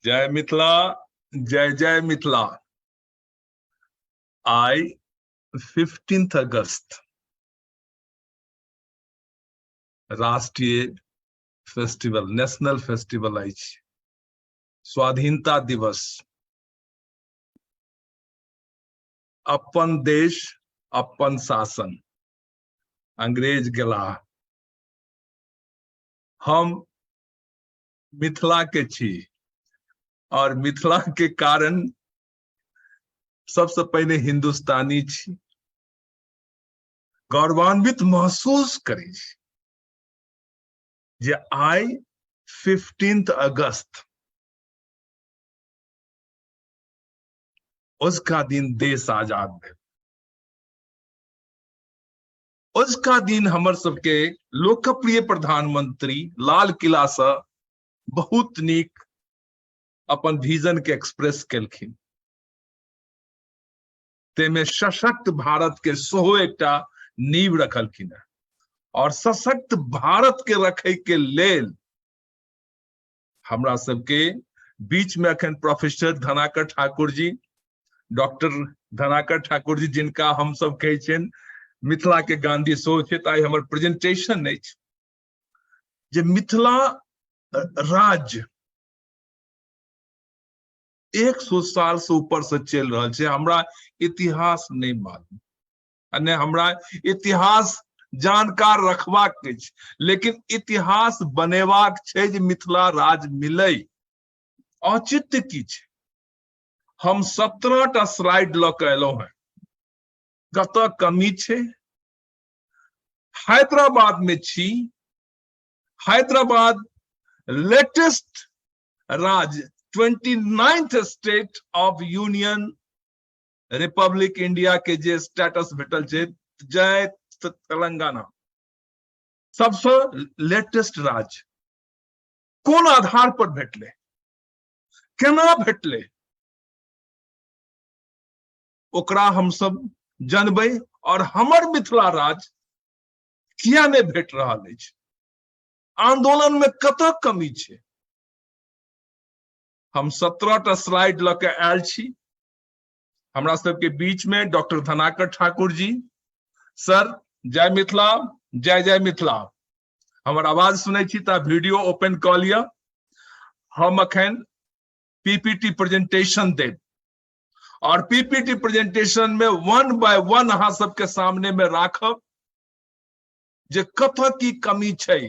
जय मिथिला, जय जय मिथिला। आइ 15 अगस्त राष्ट्रीय फेस्टिवल, नेशनल फेस्टिवल अछि, स्वाधीनता दिवस। अपन देश अपन शासन, अंग्रेज गेलाह। हम मिथिला के छी और मिथिला के कारण सबसे पहिने हिंदुस्तानी छी। गौरवान्वित महसूस करै छी जे आइ 15 अगस्त उसका दिन देश आजाद भेल। उसका दिन हमर सबके लोकप्रिय प्रधानमंत्री लाल किला से बहुत नीक अपन विजन के एक्सप्रेस केलखिन। तेमे सशक्त भारत के सेहो एकटा नींव रखलखिन हेँ और सशक्त भारत के रखे के लेल हमरा सबके बीच में अखन प्रोफेसर धनाकर ठाकुर जी, डॉक्टर धनाकर ठाकुर जी, जिनका हम सब कहै छियनि मिथिला के गांधी सेहो छै। आइ हमर प्रेजेंटेशन अछि जे मिथिला राज्य 100 साल से ऊपर से चलि रहल छै। हमरा इतिहास नहि मालूम आ नहि हमरा इतिहास जानकार रखबाक अछि, लेकिन इतिहास बनेबाक छै जे मिथिला राज्य मिलै। औचित्य की छै? हम 17 टा स्लाइड लऽ के एलहुं हें। कतऽ कमी छै? हैदराबाद में छी। हैदराबाद लेटेस्ट राज्य, 29th state of union republic India के जे स्टेटस भेटल छै, जय तेलंगाना, सबसे लेटेस्ट राज्य। कोन आधार पर भेटलै, केना भेटलै, ओकरा हम सब जनबै। और हमर मिथिला राज्य किया नहि भेट रहल अछि, आंदोलन में कतऽ कमी छै? हम 17 टा स्लाइड लऽ के आयल छी। हमरा सबके बीच में डॉक्टर धनाकर ठाकुर जी। सर, जय मिथिला, जय जय मिथिला। हमर आवाज सुनै छी तऽ वीडियो ओपन कऽ लिअ। हम अखन पीपीटी प्रेजेंटेशन देब और पीपीटी प्रेजेंटेशन में वन बाय वन अहाँ सबके सामने में राखब जे कतऽ की कमी छै।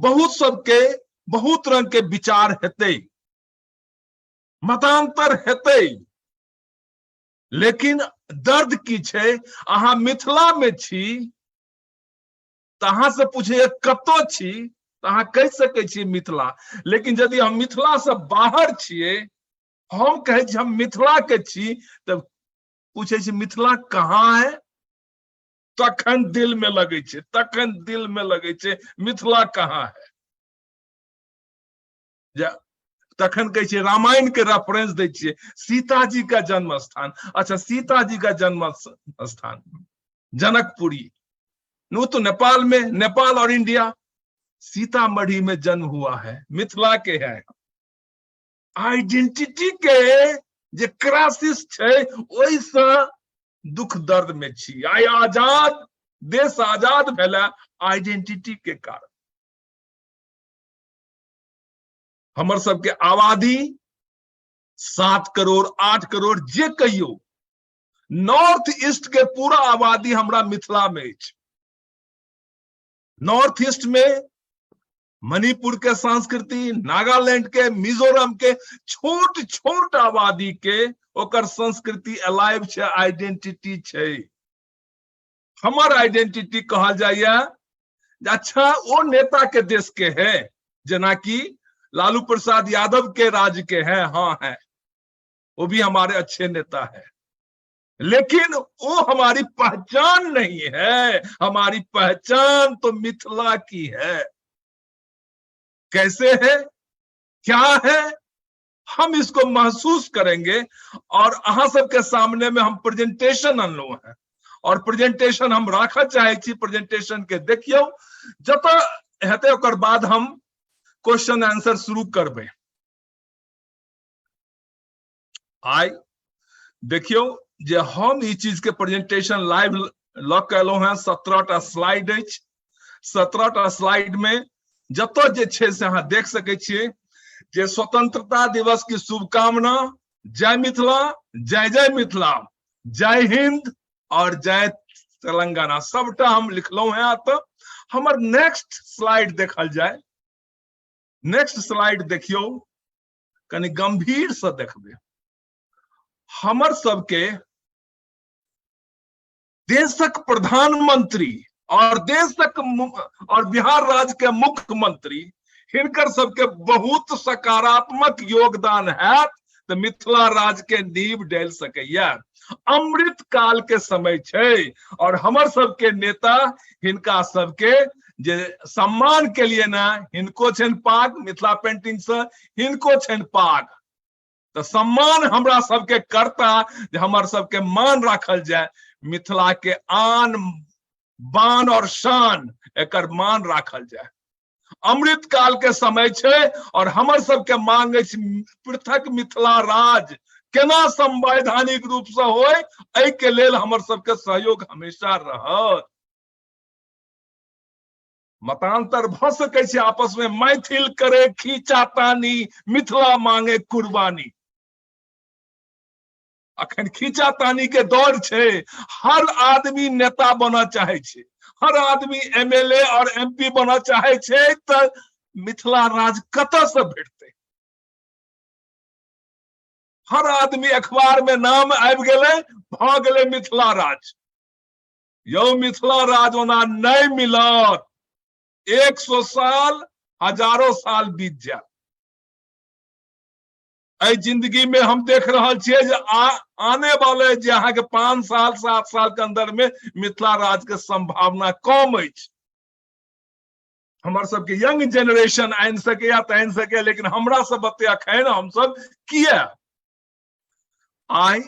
बहुत सबके बहुत रंग के विचार हेतै, मतांतर हेतै, लेकिन दर्द की छै? अहाँ मिथिला में छी तऽ अहाँ से पूछे कतऽ छी तऽ अहाँ कहि सकै छी मिथिला। लेकिन यदि हम मिथिला से बाहर छियै, हम कहै छी हम मिथिला के छी, तऽ पूछै छी मिथिला कहाँ है? तखन दिल में लगै छै, तखन दिल में लगै छै मिथिला कहाँ है। जे तखन कहै छियै रामायण के रेफरेंस दै छियै, सीता जी का जन्म स्थान। अच्छा, सीता जी का जन्म स्थान जनकपुरी, नो तो नेपाल में, नेपाल और इंडिया, सीतामढ़ी में जन्म हुआ है, मिथिला के है। आइडेंटिटी के जे क्राइसिस छै ओहिसँ दुख दर्द में छी। आइ आजाद देश आजाद भेला आइडेंटिटी के कारण। हमर सबके आबादी 7 करोड़ 8 करोड़ जे कहियो, नॉर्थ ईस्ट के पूरा आबादी हमरा मिथिला में अछि। नॉर्थ ईस्ट में मणिपुर के संस्कृति, नागालैंड के, मिजोरम के छोट छोट आबादी के ओकर संस्कृति अलाइव छै, आइडेंटिटी छै। हमर आइडेंटिटी कहल जाइए अच्छा ओ नेता के देश के है, जेना कि लालू प्रसाद यादव के राज्य के है, हाँ है, वो भी हमारे अच्छे नेता है, लेकिन वो हमारी पहचान नहीं है। हमारी पहचान तो मिथिला की है। कैसे है, क्या है, हम इसको महसूस करेंगे। और अहाँ सबके सामने में हम प्रेजेंटेशन अनलहुं हैं और प्रेजेंटेशन हम राखऽ चाहे छी। प्रेजेंटेशन के देखियौ, जतऽ हेतै ओकर बाद हम क्वेश्चन आंसर शुरू करबै। आइ देखियौ जे हम ई चीज के प्रेजेंटेशन लाइव लऽ के एलहुँ हेँ। 17टा स्लाइड अछि। 17टा स्लाइड में जतऽ जे छै से अहाँ देख सकै छियै जे स्वतंत्रता दिवस की शुभकामना, जय मिथिला, जय जय मिथिला, जय हिंद और जय तेलंगाना, सबटा हम लिखलहुँ हेँ। तऽ हमर नेक्स्ट स्लाइड देखल जाय। नेक्स्ट स्लाइड देखियौ, कनि गंभीर से देखबै। हमर सबके देशक प्रधानमंत्री और देशक और बिहार राज्य के मुख्यमंत्री, हिनकर सबके बहुत सकारात्मक योगदान हैत तऽ मिथिला राज्य के नींव डालि सकैया। अमृत काल के समय छै और हमर सबके नेता हिनका सबके जे सम्मान के लिए ने, हिनको छनि पाग मिथिला पेंटिंग से, हिनको छनि पाग, तऽ सम्मान हमरा सबके करता जे हमर सबके मान राखल जाय। मिथिला के आन बान और शान, एकर मान राखल जाय। अमृत काल के समय छै और हमर सबके मांग अछि पृथक मिथिला राज केना संवैधानिक रूप से होय, एहि के लेल हमर सबके सहयोग हमेशा रहत। मतांतर भऽ सकै छै आपस में, मैथिल करे खींचातानी, मिथिला मांगे कुर्बानी। अखन खींचातानी के दौर छै, हर आदमी नेता बनऽ चाहे छै, हर आदमी एमएलए और एमपी बनऽ चाहे छै, तऽ मिथिला राज कतऽ से भेटतै? हर आदमी अखबार में नाम आबि गेलै, भऽ गेलै मिथिला राज। यौ मिथिला राज ओना नहि मिलत, 100 साल हजारों साल बीत जायत। एहि जिंदगी में हम देख रहल छियै जे आने वाले जे अहाँके 5 साल 7 साल के अंदर में मिथिला राज के संभावना कम अछि। हमर सबके यंग जेनरेशन आनि सकैया तऽ आनि सकैया, लेकिन हमरा सब बते अखन हमसब किया आइ